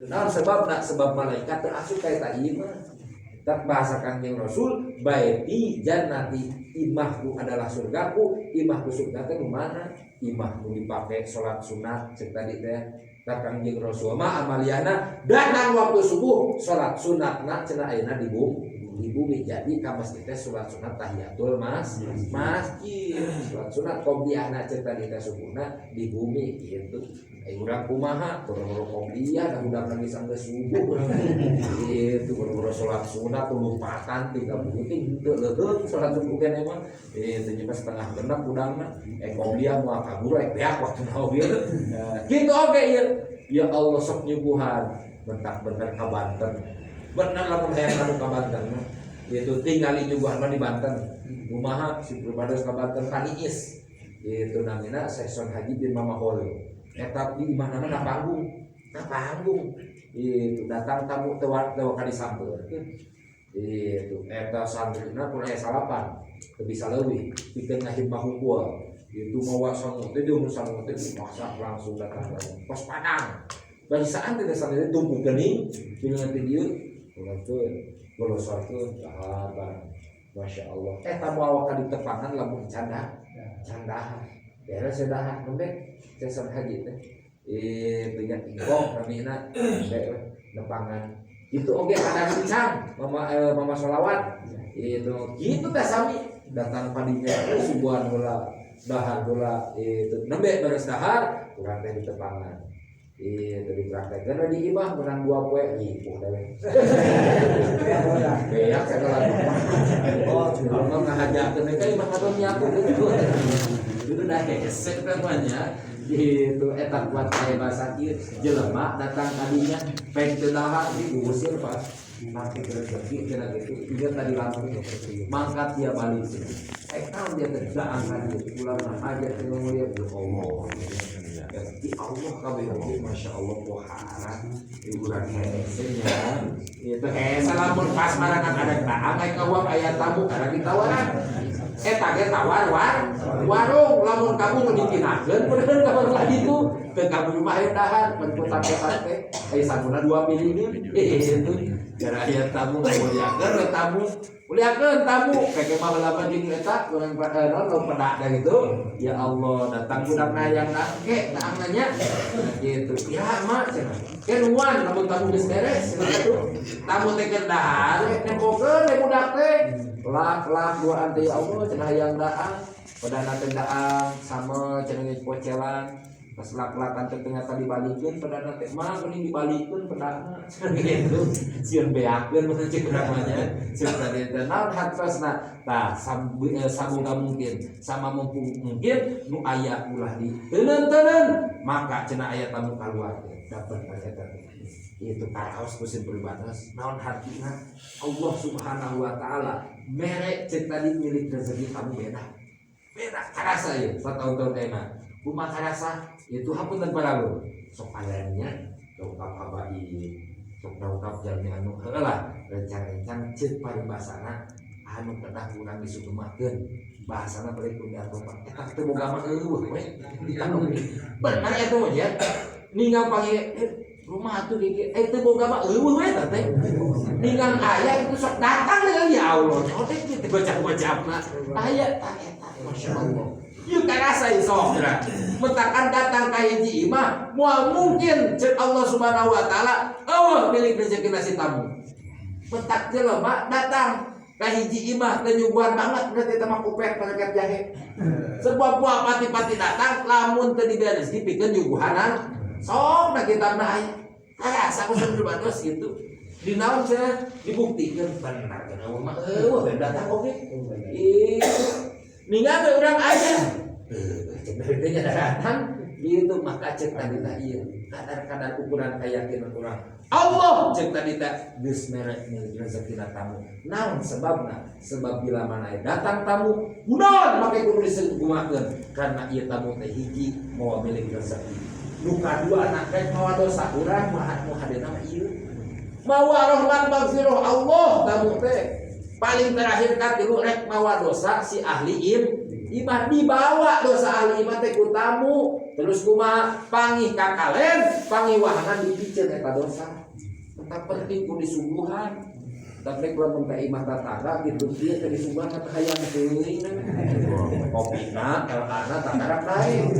Naon sebabna? Sebab malaikat teu asup ka eta imah. Tak bahasa Kangjeng Rasul, baiti jannati, imahku adalah surgaku. Imahku surga teh nu mana? Imah nu dipake salat sunat cek tadi teh. Tak Kangjeng Rasul mah amaliyahna datang waktu subuh salat sunatna cenah ayeuna di bumi, di bumi. Jadi ka masjid teh salat sunat tahiyatul masjid, salat sunat qobliyahna cek tadi teh subuhna di bumi gitu. Urang kumaha boro-boro qobliyah da budak lagi sampai subuh itu, boro-boro salat sunat lompatan tiga buting henteu leuheung salat subuh keneh mah itu nya 5.30 budangna qobliyah moal kabur beak waktuna oge. Kitu oge ieu, ya Allah, sok nyuguhan bentak bener ka Banten, bener lamun hayang anu ka Banten mah itu tinggali nyuguhan mah di Banten. Kumaha si pribados ka Banten, ka Niis itu, namina Seson Haji bin Mama Hol. Eta di imahna na panggung, na panggung itu datang tamu teu teu ka disampeurkeun itu. Eta santrina pun aya salapan, teu bisa leuwih, pikeun ngahidmah hungkul itu, mawa sangu teh, dia sangu teh masak langsung datang tamu kos padang bahisaan teh. Santri tumpuk geuning dengan teh dieu ularkeun golosorkeun dahar bareng. Masya Allah, eta moal ka ditepangan lamun canda candahan beres dahar nembe Seson Haji teh itu nya ingkong namina nembe nepangan itu oge. Ada rincang mama, mama sholawat itu gitu teh, sami datang padinya subuhan heula, dahar heula itu, nembe beres dahar urang teh ditepangan itu. Dipraktekkeun di imah menang 2 poe ripuh dewe beak segala. Oh, cuma ngahajakeun teh imah atau nyapu gitu itu dah hese namanya gitu. Eta kuat kayak bahasa ieu jelema datang tadinya peng teu dahar diusir pas make rezeki cenah gitu. Ingat tadi Lampung mangkat dia balik naon dia teh daang tadi ulah aja teh mulia. Ya Allah, di Allah kabeh oge, Masya Allah, pohara urang hese nya itu hese lamun pas marangan ada daang aya ngawak aya tamu karena ditawaran eta ge tawar war warung lamun kamu nu dipinakeun bener ka baru itu teu kamu mah hayang dahar mun putar teh aya sanguna dua piringan itu gara aya tamu ngamuliakeun we tamu, muliakeun tamu keke mah heula jeung eta urang naon lauk pedak da gitu. Ya Allah, datang budak hayang ke daang nanya gitu ya mak cenah ke nuan lamun tamu geus beres cenah gitu. Tamu teh keur dahar nempokeun we budak teh lak lak duaan teh, ya Allah cenah hayang daang pedana teh daang sama cenah geus pocelan. Pas lak-lakan teh ternyata dibalikeun pedana teh, mah geuning dibalikeun pedana cenah gitu, sieun beakeun maksudnya cek urang mah nya. Ceuk tadi teh naon hartosna tah saboga mungkin sama mungkin nu aya ulah di teuneun-teuneun maka cenah aya tamu kaluar teh dapat eta teh itu karaos ku sim pribados. Naon hartina? Allah Subhanahu wa taala mere cek tadi milik rezeki kamu beda beda karasa ya satahun-tahun mah kumaha karasa itu. Hapunten para sok ayanya dongkap habaib, sok dongkap jalmi anu heueuh lah rencang-rencang ceuk paribasana anu kedah urang disuguhkeun bahasana balik ku diartopan eta teu boga mah eueuh we ditanggung bener eta mah ya ninggal panggil rumah tuh gigi teu boga mah eueuh we eta teh ninggal aya itu sok datang dengan ya Allah oh teh kitu gocap-gocapna aya tah eta. Masya Allah. Ieu karasa ieu sok geura. Mentakan datang ka hiji imah moal mungkin ceuk Allah Subhanahu wa taala eueuh milik rezeki si tamu. Mentak jelema datang ka hiji imah teu nyuguhan banget berarti eta mah kupet paket jahe. Sebab buah pati-pati datang lamun teu dibere rezeki pikeun nyuguhanan sok na kitabna aya. Karasa ku bados gitu. Di naon cenah dibuktikan benar cenah mah eueuh datang oge. Itu ninggal urang aja. Cenah teh datang gitu. Maka cek tadi tah ieu kadar-kadar ukuran keyakinan urang Allah cek tadi teh geus mere rezekina tamu. Naon sebabna? Sebab bila mana datang tamu kunaon make kudu disuguhakeun? Karena ieu tamu teh hiji mawa milik rezeki, nu kadua anak rek mawa dosa urang mah nu hadena mah ieu mawa rahmat magfirah Allah tamu teh. Paling terakhir katilu rek mawa dosa si ahli im Imah dibawa dosa ahli imah teh ku tamu. Terus kumaha? Pangih kakalen, pangih wahangan dipiceun eta dosa. Tetap penting ku disuguhan. Tapi kalau mun imah tetangga gitu dia teh disuguhan kata hayang teuing. Kopina, LA-na takarak lain.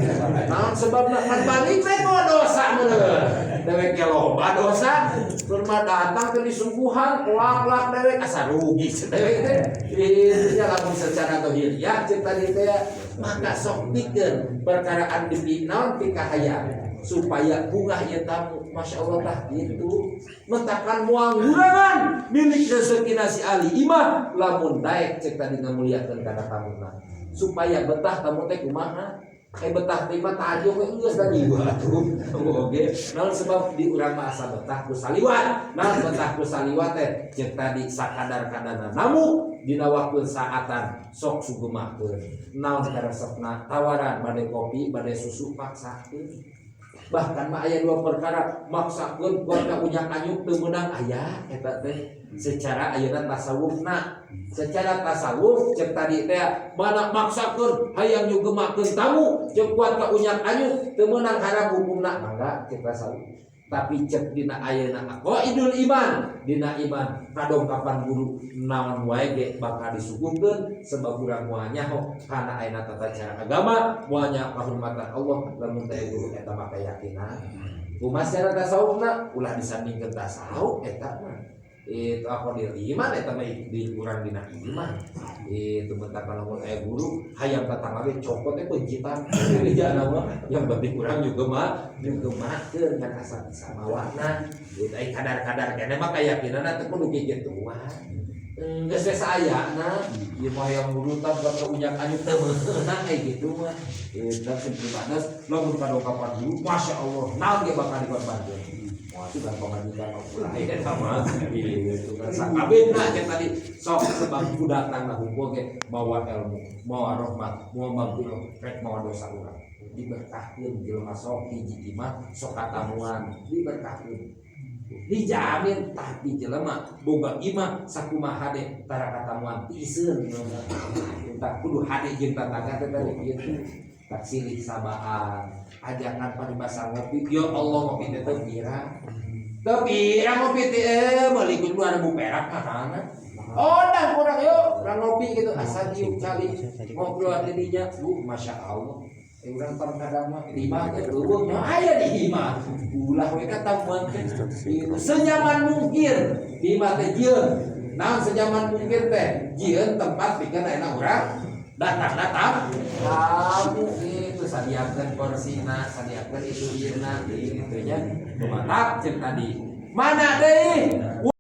Naon sebabna kan balik teh mawa dosa meureun. Dewek ge loba dosa, kurma datang ke disuguhan, kelak-kelak dewek asa rugi dewek teh. Itu nya lamun secara dohiriah ceuk tadi teh, maka sok pikeun perkaraan di naon pikahayang supaya bungah ieu tamu. Masya Allah tah gitu mentakan moal ngurangan milik rezeki si ahli imah lamun daek cek tadi ngamuliakeun kana tamuna supaya betah tamu teh kumaha. Eh, betah teh mah tajuk we geus tadi atuh oge. Naon sebab di urang mah asa betah ku saliwat. Naon betah ku saliwat teh? Cek tadi sakadar-kadarna namu dina waktu saatan sok sugemakeun. Naon karesepna, tawaran bade kopi, bade susu, paksakeun. Bahkan mah aya dua perkara maksakeun kuat ka unyak anyuk teu meunang aya eta teh secara ayeuna tasawufna. Secara tasawuf cek tadi teh mana maksakeun hayang nyugemakeun tamu cek kuat ka unyak anyuk teu meunang, haram hukumna, mangga cek tasawuf. Tapi cek dina ayeuna aqaidul iman, dina iman kadongkapan guru, naon wae ge bakal disuguhkeun sebab urang moal nyaho kana ayeuna tata cara agama, moal nyaho kahormatan Allah lamun teh guru. Eta mah keyakinan. Kumaha secara tasawufna? Ulah disandingkeun tasawuf, eta mah itu aqaidul iman, eta mah di urang dina iman itu. Mentah lamun aya guru hayang tatangga ge copot teh pencitan jadi mah yang penting urang juga mah nyugemakeun ka kasabisa mawana gitu. Ai kadar-kadar keneh mah keyakinanna teh kudu kikituan. Geus we saayana ieu mah hayang murutan ka unyak anyuk teu meunang kayak gitu mah. Eta sing pribados lamun kadongkapan guru, Masya Allah, naon ge bakal dikorbankeun. Wah, sudah pamajikan ulah eta mah gitu kan sakabehna cek tadi sok sebab ku datang na hukum ge mawa ilmu, mawa rahmat, mawa magfirah, rek mawa dosa urang. Diberkahkeun jelema sok hiji imah sok katamuan diberkahkeun, dijamin. Tapi jelema boga imah sakumaha hade tara katamuan tiseun. Tak kudu hade jeung tetangga teh tadi kitu, tak silih sabaan ajakan paribasa ngopi. Ya Allah, ngopi teh teu pira, teu pira ngopi teh, meuli ku 2000 perak mahalna. Ondang kurang yuk urang ngopi gitu, asa diuk cali ngobrol di dinya. Bu, Masya Allah. Eh, urang pan kadang mah di imah teh eueuh nya aya di imah ulah we katamuan teh gitu. Senyaman mungkin di imah teh jieun naon, senyaman mungkin teh jieun tempat pikeun ayeuna urang datang-datang kamu itu sadiakeun porsina, sadiakeun itu ieuna gitu nya. Mantap cek tadi mana deui.